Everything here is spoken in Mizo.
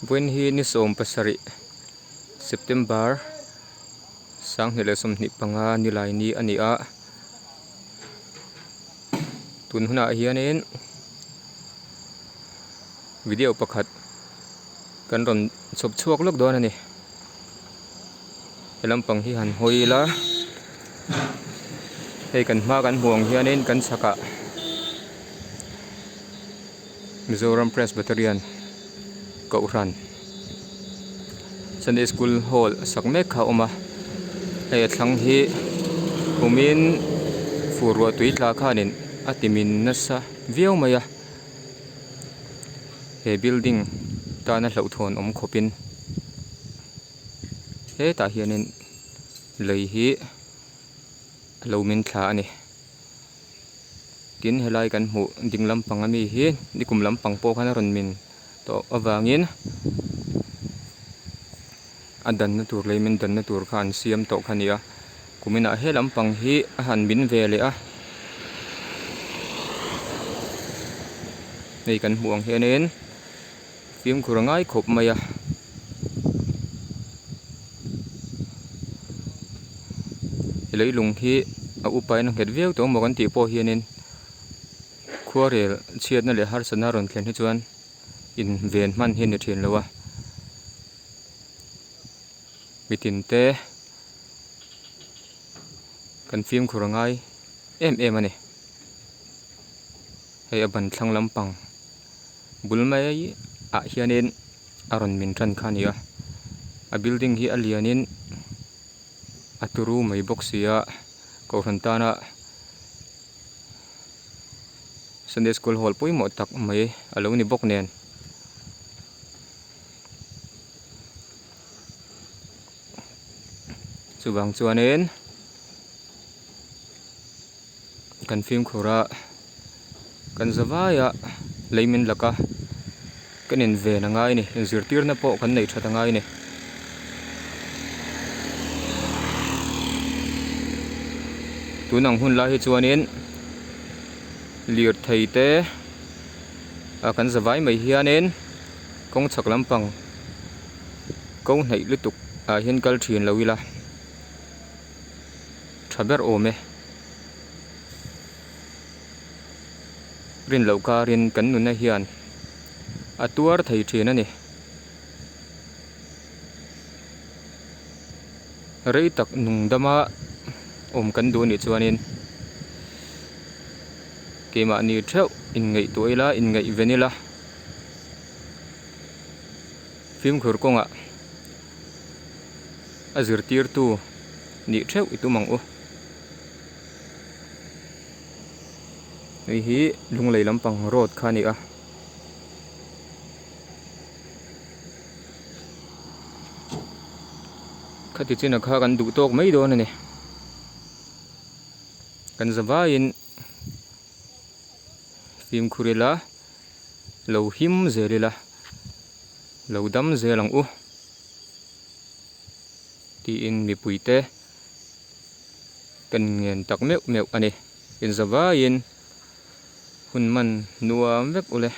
Vawiin hi ni 17 September 2025 nilai ni a ni a tun hunah hianin video pakhat kan rawn chhawp chhuak lawk dawn a ni he lampang hi han hawi ila hei kan hma kan hmuh ang hianin kan chhakah Mizoram Presbyterian Kohhran Sunday School Hall sak mek kha a awm a hei a thlang hi kumin fur ruah tui tla khanin a ti min nasa viau mai a he building tana hlauhthawn awm khawpin hetah hianin lei hi a lo min thla a ni. Tin helai kan hmuh ding lampang ami hi nikum lampang pawh khan a rawn min tawh avangin a danna tur lei min danna tur kha an siam tawh kha a ni a kuminah he lampang hi a han min ve leh a hei kan hmuh ang hianin fimkhur a ngai khawp mai a. Leilung hi a upa in a nghet viau tawh maw kan tih pawh hianin khuarel chhiatna leh harsatna a rawn thlen hi chuan in ven hman hi a ni thin lo a mitin te kan fimkhur a ngai em em a ni hei a ban thlang lampang bul mai ah hianin a rawn min tan kha a ni a a building hi a lianin a turu mai bawk si a kohhran tana Sunday school hall pawimawh tak mai a lo ni bawk nen. Chuvang chuanin kan fimkhur a kan za vaia lei min lak a kan inven a ngai a ni inzirtirna pawh kan neih that a ngai a ni. Tun ang hun lai hi chuanin lirthei te ah kan za vai mai hianin kawng chhak lampang ko hnaih lutuk ah hian kal thin lo ila tha ber awm e. Rin loh karin kan nuna hian a tuar thei thin a ni. Rei tak nung dama awm kan duh anih chuanin keimahni theuh inngaihtuah ila inngaihven ila fimkhur kawngah a zirtirtu nih theuh i tum ang u. Hei hi lunglei lampang road kha a ni a. Khati chin a kha kan duh tawk mai dawn a ni. Kan za vaiin fimkhur ila lo him zel ila lo dam zel ang u tiin mipuite kan ngen tak meuh meuh a ni. Inza vaiin hun man nuam vek ule.